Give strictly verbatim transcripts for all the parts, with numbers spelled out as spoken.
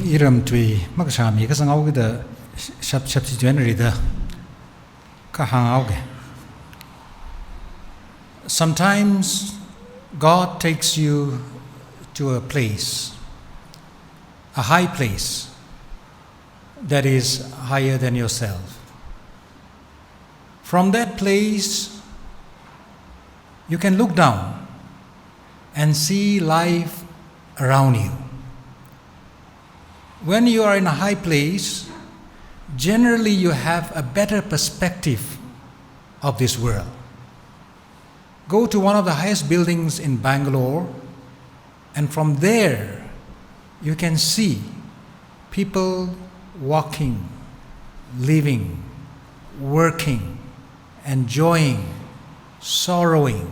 Iram tui makashā mi kasang haokida shap shap situation rida kahāng haoke. Sometimes God takes you to a place, a high place that is higher than yourself. From that place, you can look down and see life around you. When you are in a high place, generally you have a better perspective of this world. Go to one of the highest buildings in Bangalore, and from there, you can see people walking, living, working, enjoying, sorrowing.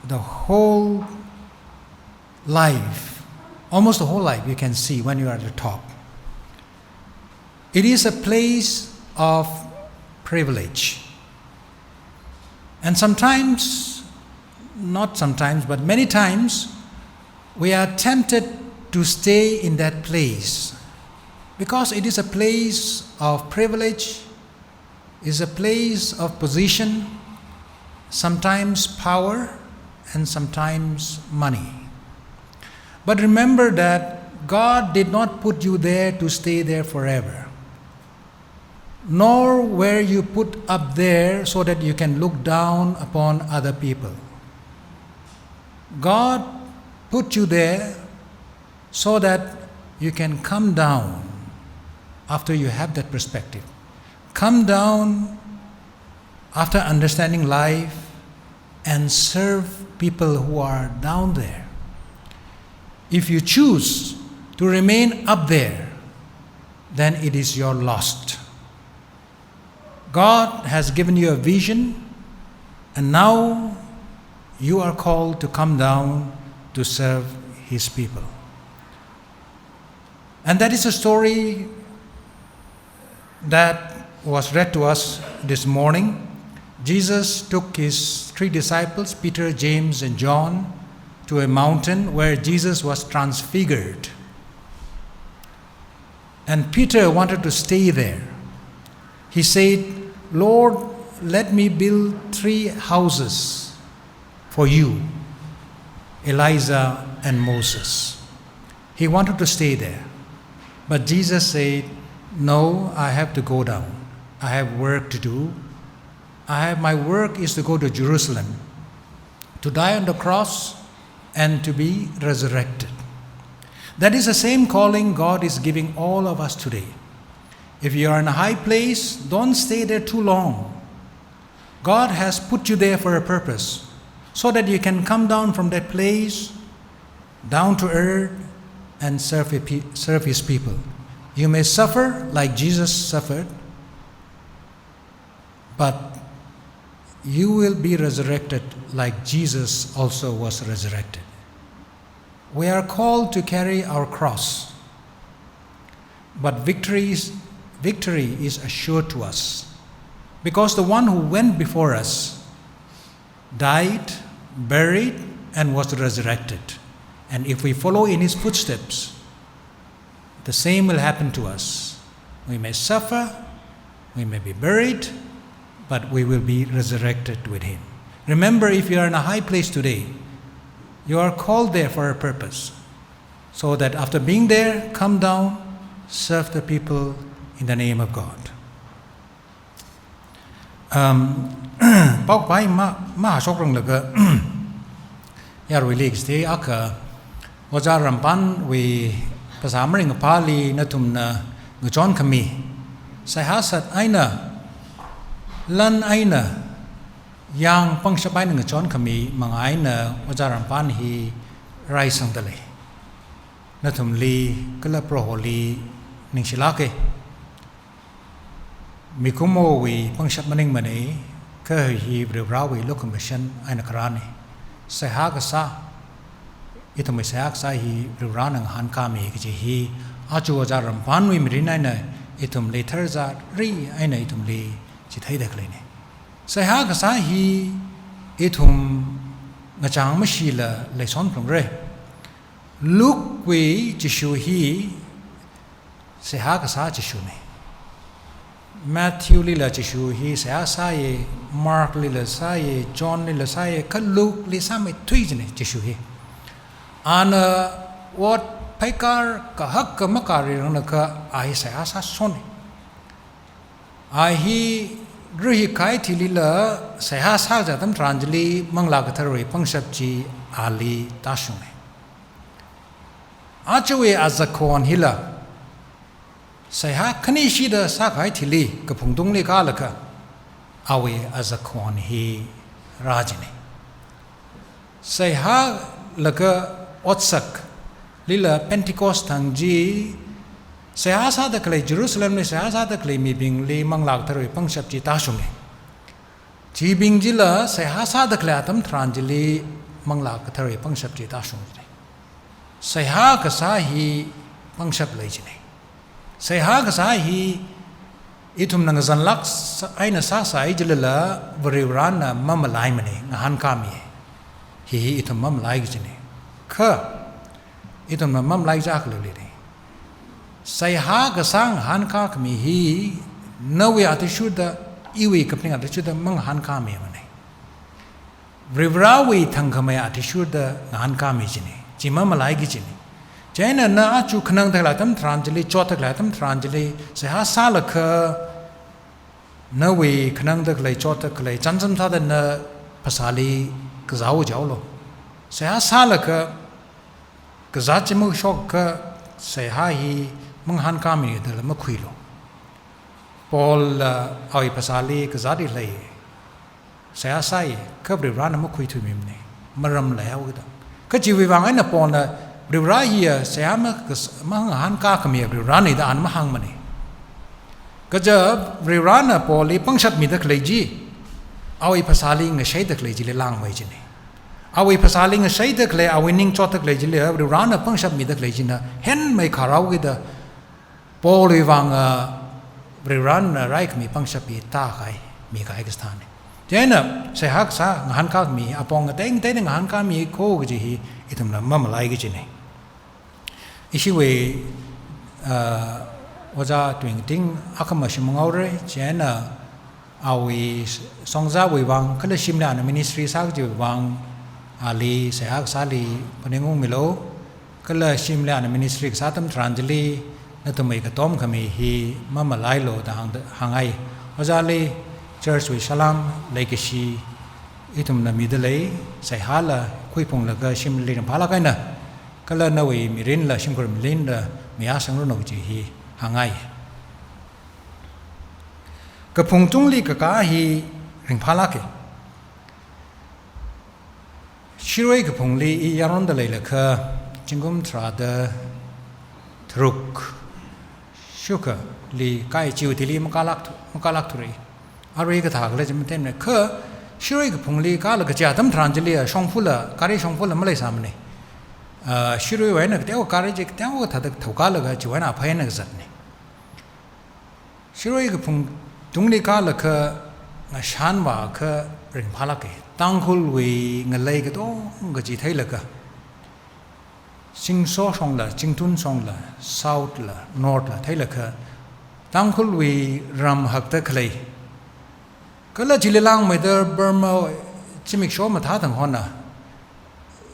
The whole life, almost the whole life, you can see when you are at the top. It is a place of privilege. And sometimes, not sometimes, but many times, we are tempted to stay in that place because it is a place of privilege, is a place of position, sometimes power, and sometimes money. But remember that God did not put you there to stay there forever, nor were you put up there so that you can look down upon other people. God put you there so that you can come down after you have that perspective. Come down after understanding life and serve people who are down there. If you choose to remain up there, then it is your lost. God has given you a vision, and now you are called to come down to serve His people. And that is a story that was read to us this morning. Jesus took his three disciples, Peter, James, and John, to a mountain where Jesus was transfigured. And Peter wanted to stay there. He said, "Lord, let me build three houses for you, Elijah and Moses." He wanted to stay there. But Jesus said, "No, I have to go down. I have work to do. I have, my work is to go to Jerusalem, to die on the cross, and to be resurrected." That is the same calling God is giving all of us today. If you are in a high place, don't stay there too long. God has put you there for a purpose, so that you can come down from that place, down to earth, and serve, a pe-, serve His people. You may suffer like Jesus suffered, but you will be resurrected like Jesus also was resurrected. We are called to carry our cross, but victory is, victory is assured to us, because the one who went before us died, buried, and was resurrected. And if we follow in his footsteps, the same will happen to us. We may suffer, we may be buried, but we will be resurrected with him. Remember, if you are in a high place today, you are called there for a purpose, so that after being there, come down, serve the people in the name of God. Um, paokaphā ma, mahāshokranglaga, yaruili kachithei akha, Ojā Ramphanwui phasā maringkaphāli nathumna ngachonkhami, seihā sat eina, lan eina, yang pangshap eina ngachonkhami manga eina Ojā Ramphan hi raisangda lei. Nathumli kala Proholi ningshilāke. Mikumowui pangshap maningmana, kha hi Varivarāwui lukhamashan eina kharāna. Seihā kasā, ithumwui seihā kasā hi Varivarāna ngahānkāmi kaji hi, aja Ojā Ramphanwui mirin eina ithumli tharzari eina ithumli chitheida khaleina. Seihā kasā hi ithum ngachang mashila leisonphalungra. Luke wui Jishu hi seihā kasā Jishuna. Matthew lila Jishu hi seihā sāya, Mark lila sāya, John lila sāya, kha Luke li sāmeithui jina Jishu hi. Ana ot pheikar kahak kha makāri rangna kha a hi seihā sāshona. A hi gahai thilila seihā sākazā atam tharan chili Manglā Katharawui pangshap chi ali tāshunga. Ajawui azakhon hila seihā khanishida sākahai thili kaphung tungli kālaga awui azakhon hi rā jina. Seihā laga otsak lila Pentecost thang chi seihā sāda khalei, Jerusalem li seihā sāda khalei mibingli Manglā Katharawui pangshap chi tāshunga. Chibing chila seihā sāda khalei atam tharan chili Manglā Katharawui pangshap chi tāshunga. Seihā kasā hi pangshap lei jina. Seihā kasā hi ithumna ngazanlāk sā-, eina sāsai chilala Varivarana mamalaimana, ngahānkāmi. Hi hi ithum mamalai kajina. Kha ithumna mamalai chakha lei lei. Seihā kasā ngahānkākhami hi nawui athishurda, iwui kaphaning athishurda mangahānkāmimana. Varivarawui thangkhamei athishurda ngahānkāmi jina. Chi mamalaiki jina. Chieina na aja khanangda khalei atam tharan chili, chotda khalei atam tharan chili seihā sālaga nawui khanangda khalei, chotda khalei chānjam sāda na phasāli kazāhaojihaolu. Seihā sālaga kazāt chi mashokakha seihā hi mangahānkāmida la makhuilu. Paulna awui phasāli kazātli lei, seihā sāi, kha Varivarana makhuithuimimana, maram leihaokida. Kha chiwui vang eina Paulna Varivara hiya seihā ma-, kas-, mangahānkākhami Varivarana da ana mahāngmana. Kaja Varivarana Paulli pangshap mida khalei chi awui phasāli ngashaida khalei chili langmei jina. Awui phasāli ngashaida khalei, awui ning chotda khalei chili Varivarana pangshap mida khalei china henmei kharao kida Paulwui vang, ah, Varivarana raikhami pangshap hi tākahai, mikahai kathāna. Chieina seihā kasā ngahānkāmi, apong ngatei ngateina ngahānkāmi kho kaji hi ithumla mamalaiki jina. Ishiwui, ah, ojā Tuingting akhama shim ngaure, chieina awui shongzāwui vang, kala shimli ana ministry sā kajiwui vang, ali seihā kasāli phaningungmilu, kala shimli ana ministry kasā atam tharan chili nathumwui katomkhami hi mamalailu da hāng, hāngngai. Ojāli church wui salam leikashi ithumna mida lei, seihāla khuiphunglaga shimli ringphālāk eina, kala nawui mirinla shimkhur mirinla mayāsangranu kaji hi hāngngai. Kaphung tungli kakā hi ringphālāka. Shirui kaphungli i yaronda leilakha zingkum tharāda tharuk shukhali kai, chiwui thili makālāk thu-, makālāk thura. Arui kathā khala chi matheimana. Kha Shirui kaphungli kālaga chi atam tharan chili shongfala, gari shongfala maleisāmana. Ah, Shiruiwui eina kateokha gari chi kateokha thāda thaokālaga chiwui eina phāna kazatna. Shirui kaphung tungli kālaga ngashanvākha ringphālāka. Tangkhulwui ngalei katonga chi theilaga, Singso shongla, Chingtun shongla, South la, North la theilaga, Tangkhulwui ram hakda khalei, kala chili langmeida Burma, zimiksho mathā thang hona,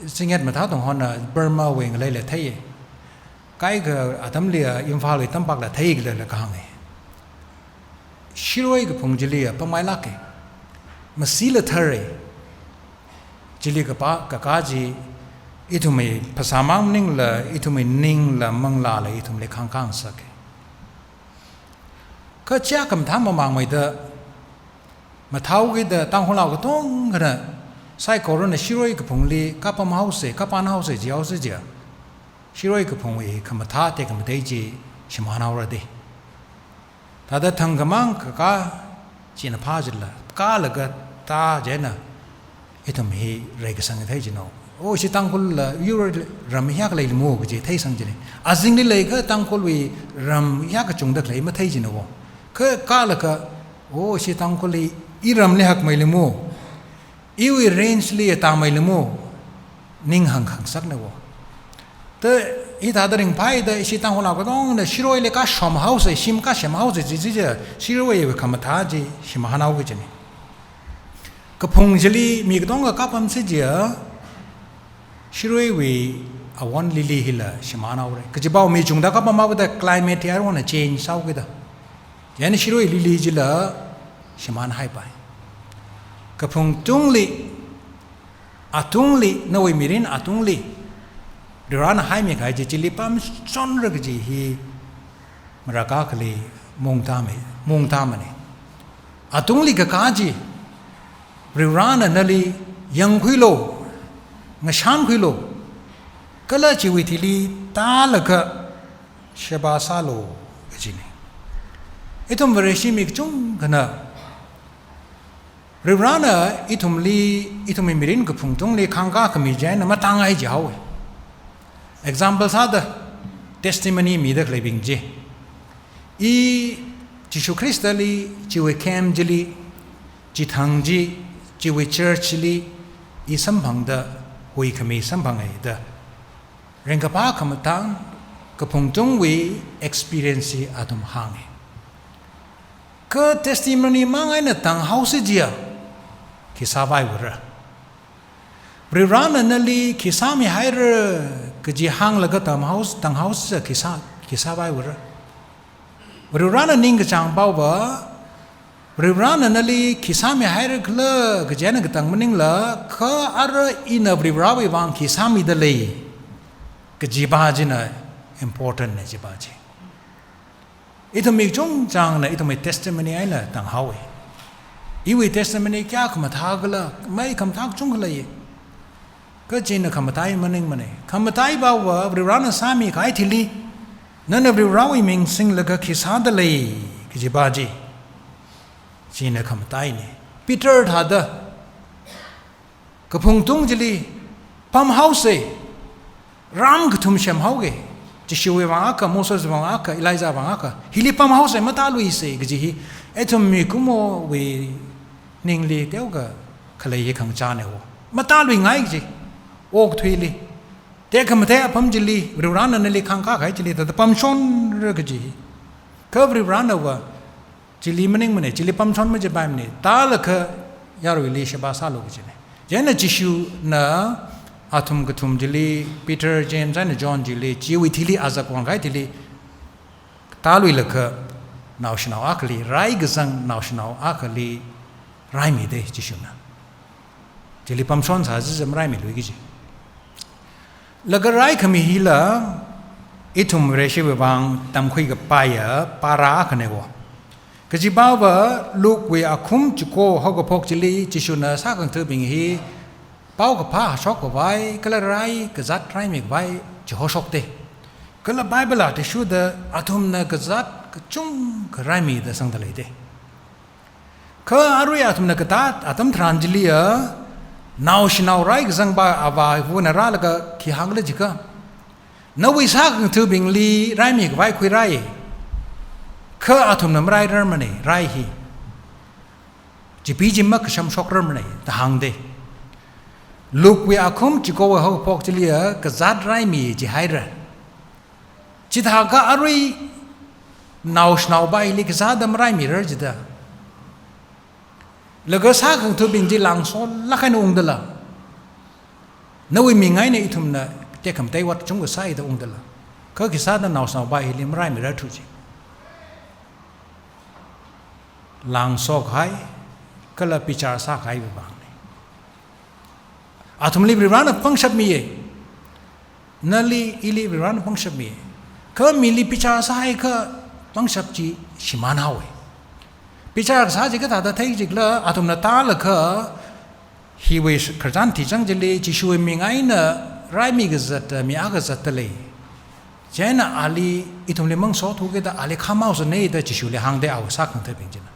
zingyat mathā thang hona Burmawui ngaleila theiya. Kaikha atamli Imphalwui tampakla theikhala la kahānga. Shirui kaphung chili pammeilāka. Masila thara. Chili kapā, kakā chi ithumwui phasā mang maningla, ithumwui ningla, manglāla ithumli khangkāngsaka. Kha chiakha mathā mamangmeida, mathāhaokida Tangkhulnao katongana saikorana Shirui kaphungli kapam haosa, kapam haosa jihaosa jiakha, Shirui kaphungwui khamathā tekhamatei chi shimānhaora da. Thāda thangkhamang kakā china phā jila, kālaga tā chieina ithum hi reikasang theijina. O, ishi Tangkhulla, Shirui ram hiyākha leilamo kaji theisang jina. Azingli leiakha Tangkhulwui ram hiyākha kachungda khalei matheijina o. Kha kālaga, o, ishi Tangkhulli iramli hakmeilamo, iwui range li tāmeilamo, ning hāngkhangasakna o. Ta hithāda ringphāda ishi Tangkhulnao katongna shiroili kashom haosa, shim kashem haosa chi chi chi, shiroiwui khamathā chi shimānhaoki kajina. Kaphung chili mi katonga kapamsa chiakha, shiroiwui awon lily hila shimānhaora. Kajipao mi chungda kapamhaoda climate hi aruina change sāhaokida. Chieina shiroi lily chila shimānhaipai. Kaphung tungli, atungli, nawui mirin atungli, Varivarana haimi kahai chi chili pamshonra kaji hi marākha akhali maungtāmi, maungtāmana. Atungli kakā chi, Varivarana nali yangkhuilu, ngashankhuilu, kala chiwui thili tālaga sheba sālu kajina. Ithum Vareshi mi kachungkhana, Varivarana ithumli, ithumwui mirin kaphung tungli khangkā khami chieina matāngai jihaowa. Example sāda, testimony mida khaleibing chi. I Jishu Khristali, chiwui camp chili, chithang chi, chiwui church li, i samphangda, huikhami samphanga da, ringkaphā khamathān, kaphung tungwui experience hi athum hānga. Kha testimony mang eina tānghaosa chiakha, khi sāpaiura? Varivarana nali khi sāmihaira kaji hānglaga tānghaos-, tānghaosa khi sā, khi sāpaiura? Varivarana ningkachāng paova, Varivarana nali khi sāmihaira khala kaji eina katang maningla, kha ara ina Varivarawui vang khi sāmida lei kajipa china important na jipa chi. Ithum mi kachungchangna ithumwui testimony eina tānghaowa. Iwui testimony kayā khamathā khala, mai khamathā kachungkha lei. Kha china khamataiya maningmana. Khamataiya paova Varivarana sāmi kahai thili, nana Varivarawui ming singlaga khi sāda lei kajipa chi, china khamataina. Peter thāda, kaphung tung chili pamhaosa, ram kathum semhaoga. Jishuwui vang akha, Moseswui vang akha, Elijahwui vang akha. Hili pamhaosa, matāluisa kaji hi, ithum mikumowui ningli teokha khalei hi khangachāna ho. Matāluingai kaji, okathuili. Tekhamatei apam chili, Varivarana nali khangkā kahai chili, thāda pamshonra kaji hi. Kha Varivaranava chili maningmana, chili pamshon majipaimana, tālaga yaruili sheba sālu kajina. Chieina Jishuna athum kathum chili, Peter, James eina John chili, chiwui thili azak vāng kahai thili tāluilaga, naoshinao akhali, rai kazang naoshinao akhali raimida Jishuna. Chili pamshon sāsā maraimilui kaji. Laga raikhami hila, ithum Vareshiwui vang tamkhui kapaiya para akhana ho. Kajipaova Lukewui akhum chiko haokaphok chili Jishuna sākhangathabing hi paokaphā hāshok khavai, kala rai kazāt raimi khavai chihāshokta. Kala Bible athishurda athumna kazāt kachungkha raimida sangda leida. Kha arui athumna katā atam tharan chiliva, naoshinao rai kazangpa avā avana rālaga khi hāngkhala jiakha, nawui sākhangathabingli raimi khavai khuirai. Kha athumna marairarmana, rai hi. Chipi chi makashamshokrarmana, da hāngda. Lukewui akhum chikowui haokaphok chiliva, kazāt raimi jihaira. Chithākha arui naoshinaopa hili kazāda maraimirar jida. Laga sākhangathabing chi langsolāk eina ungdala, nawui ming eina ithumna tekhamatei ot kachungkha sāi da ungdala, kha khisāda naoshinaopa hili maraimirarthu ji. Langsokhai, kala bichar sākhaiwui vangna. Athumli Varivarana pangshap miya. Nali ili Varivarana pangshap miya. Kha mili bichar sāhaiakha pangshap chi shimānhaowa. Bichar kasā chi kathāda thei jikhala, athumna tālaga hiwui khararchan tichang chili Jishuwui ming eina raimi kazat, mi akha zatda lei. Chieina ali ithumli mangsothu kida ali khamhaosana da Jishuli hāngda awui sākhangathabing china.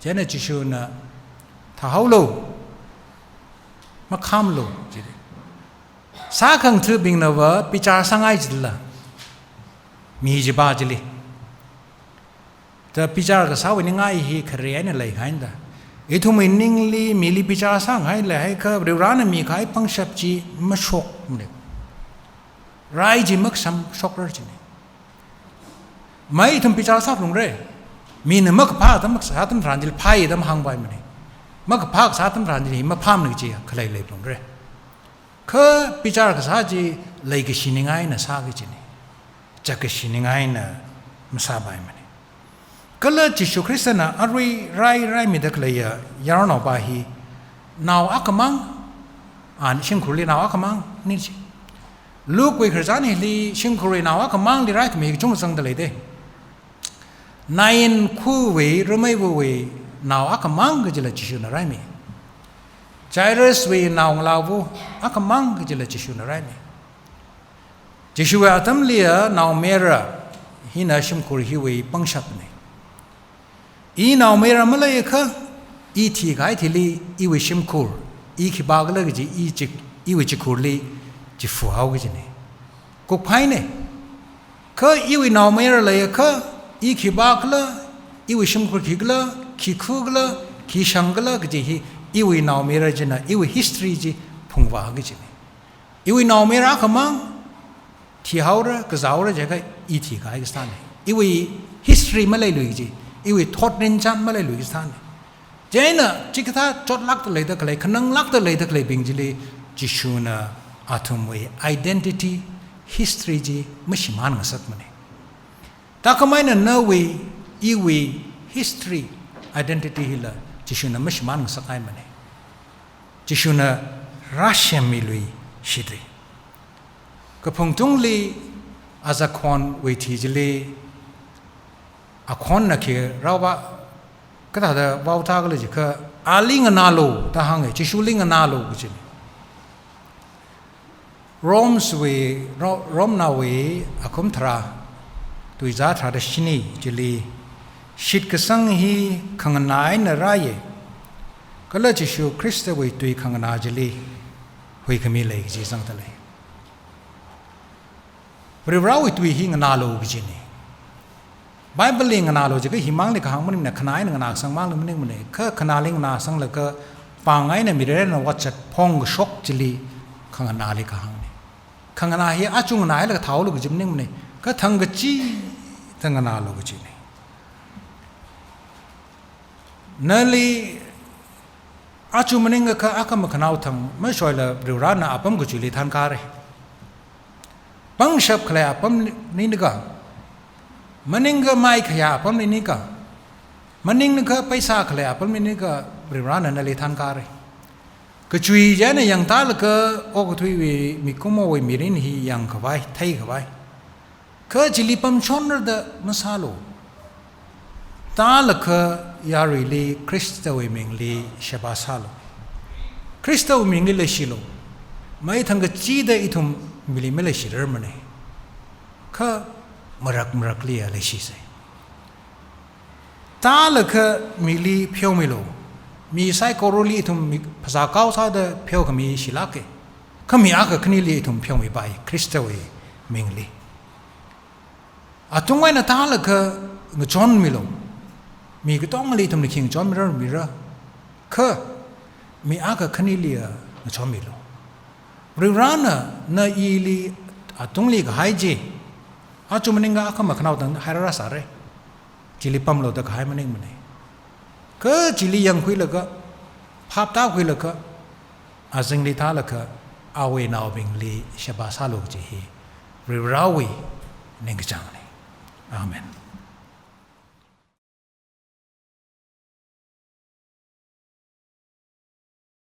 Chieina Jishuna, thāhaolu, makhamlu, jida. Sākhangathabingnava bichar sāngai jidala, mi chipa chili. Ta bichar kasāwui ningai hi khare eina leikahai da. Ithumwui ningli mili bichar sāngai leihaiakha Varivarana mikahai pangshap chi mashokmana. Rai chi makasam shokrar chine. Mai ithum bichar sāphalungra. Mina makaphā atam kasā atam tharan chili phāya da mahāngpaimana. Makaphā kasā atam tharan chili maphāmana kaji khalei leiphalungra. Kha bichar kasā chi leikashi ningai eina sāki kajina. Chākashi ningai eina masāpaimana. Kala Jishu Khristana arui rai raimida khaleiya yarnaopa hi nao akhamang, an shimkhurli nao akhamangna chi. Luke wui khararchan hili shimkhurwui nao akhamangli raikhami kachungkha zangda leida. Nain khawui, rameivawui nao akhamang kajila Jishuna raimi. Jairus wui naongalāva akhamang kajila Jishuna raimi. Jishuwui atamliya naomayara hina shimkhur hiwui pangshapna. I naomayara maleiakha, i thikahai thili iwui shimkhur, i khipākhala kaji i chik, iwui chikhurli chifuhao kajina. Kukphaina. Kha iwui naomayara leiakha, i khipākhala, iwui shimkhur khikhala, khi khukhala, khi shangkhala kaji hi iwui naomayara china iwui history chi phungvā kajina. Iwui naomayara akhamang thihaora, kazāhaora jiakha i thikahai kasāna. Iwui history maleilui kaji, iwui thot rinchan maleilui kasāna. Chieina chikathā chotlākda leida khalei, khananglākda leida khaleibing chili Jishuna athumwui identity, history chi mashimān ngasakmana. Thākhamei eina nawui, iwui history, identity hila Jishuna mashimān ngasakhaimana. Jishuna rāshemmiluishita. Kaphung tungli azakhonwui thi chili akhonna khi rāva, kathāda vaothākhala jiakha, ali nganālu da hānga, Jishuli nganālu kajina. Romans wui, Ro-, Romnaowui akhum tharā, tuizā tharāda shini chili, shitkasang hi khanganā eina rāya, kala Jishu Khristawui tui khanganā chili huikhami lei kaji zangda lei. Varivarāwui tui hi nganālu kajina. Bible li nganālu jiakha himangli kahāng maningmana, khanā eina nganāsangmangli maningmana. Kha khanāli nganāsanglaga pāng eina mirin eina otsak phongkashok chili khanganāli kahāngna. Khanganā hi aja nganāhailaga thāhaolu kaji maningmana. Kha thangkachida nganālu kajina. Nali aja maningakha akhama khanaothang mashoila Varivarāna apam kachuili thankāra. Pangshap khalei apamli nika, maningakha maikhayā apamli nika, maningakha paisa khalei apamli nika, Varivarāna nali thankāra. Kachui chieina yangtālaga okathuiwui mikumowui mirin hi yangkhavai, theikhavai. Kha chili pamshonrada masālu. Tālaga yaruili Khristawui mingli sheba sālu. Khristawui mingli leishilu. Mai thangkachida ithum mili maleishirarmana. Kha marak marakliya leishisa. Tālaga mili pheomilu. Mi saikorali ithum mi phasā kao sāda pheokhami shilāka. Kha mi akha khanili ithum pheomipai, Khristawui mingli. Atung eina tālaga ngachonmilu. Mi katongali ithumna khi ngachonmirarmira. Kha mi akha khaniliya ngachonmilu. Varivarāna na ili atungli kahai chi, aja maningakha akhama khanaothang hairara sāra. Chili pamlu da kahai maningmana. Kha chili yangkhuilaga, phap tākhuilaga, azingli tālaga, awui naobingli sheba sālu kaji hi Varivarāwui ningkachāngna. Amen.